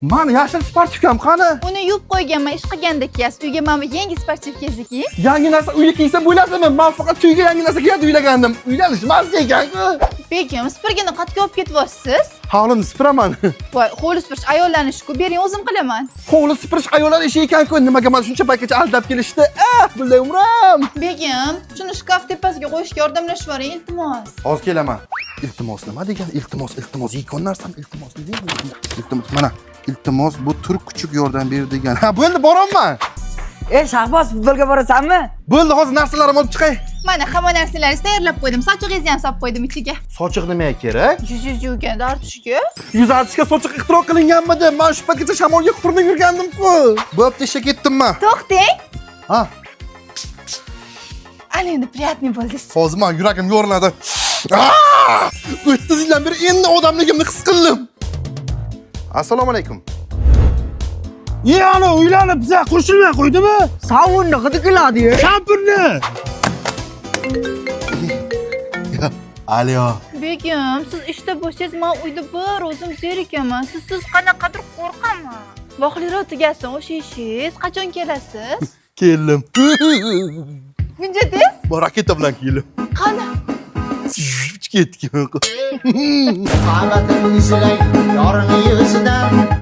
Mani yashil спортивка m qani? Uni yuvib qo'yganman, ish qilganda kiyasiz. Uyga mana bu yangi спортивка ngizni kiying. Yangi narsa uyga kiysa bo'ladimi? Man faqat to'yga yangi narsa kiyadi o'ylagandim. Uylanish mazza ekan-ku. Begim, supurgini qayerga olib ketyapsiz? Hovlini supuraman. Voy, hovli supurish ayollarni ishi-ku, bering, o'zim qilaman. Hovli supurish ayollar ishi ekan-ku. Nimaga mani shuncha paytgacha aldab kelishdi? Ah, bunday umrim. Begim, shuni shkaf tepasiga qo'yishga yordamlashib yuboring, iltimos. Hozir kelaman. Iltimos nima degan? Iltimos, iltimos, yekon narsam iltimos nima degan? Iltimos, mana. Iltimos, bu tur kuchuk yordam ber degan. Ha, bo'ldi, boraman. E, Shahboz, futbolga borasanmi? Bo'ldi, hozir narsalarimni olib chiqay. Mana hamma narsalaringizni tayyorlab qo'ydim. Sochig'ingizni ham solib qo'ydim ichiga. Sochiq nimaga kerak? Yuz yuvganda artishga. Yuz artishga sochiq ixtiro qilinganmidi? Man shu paytgacha shamolga qurinib yurgandim-ku. Bo'pti, ishga ketdim man. To'xtang. Ha, Ana endi приятный bo'ldingiz. Hozir man yuragim yoriladi. Ah! 30 yildan beri endi odamligimni his qildim. Assalomu alaykum. E, ana uylarni biza qo'shilmay qo'ydimi? Sovunni hidi keladi. Kampirni. Alo. Begim, siz ishda bo'lsangiz, men uyda bir o'zim zerikaman. Sizsiz qanaqadir qo'rqaman. Vaqtliroq tugasin o'sha ishingiz. Qachon kelasiz? Keldim. Buncha tez? Bu raketa bilan keldim. Qani? Ketdik. Qamatim silay yorni yuzidan.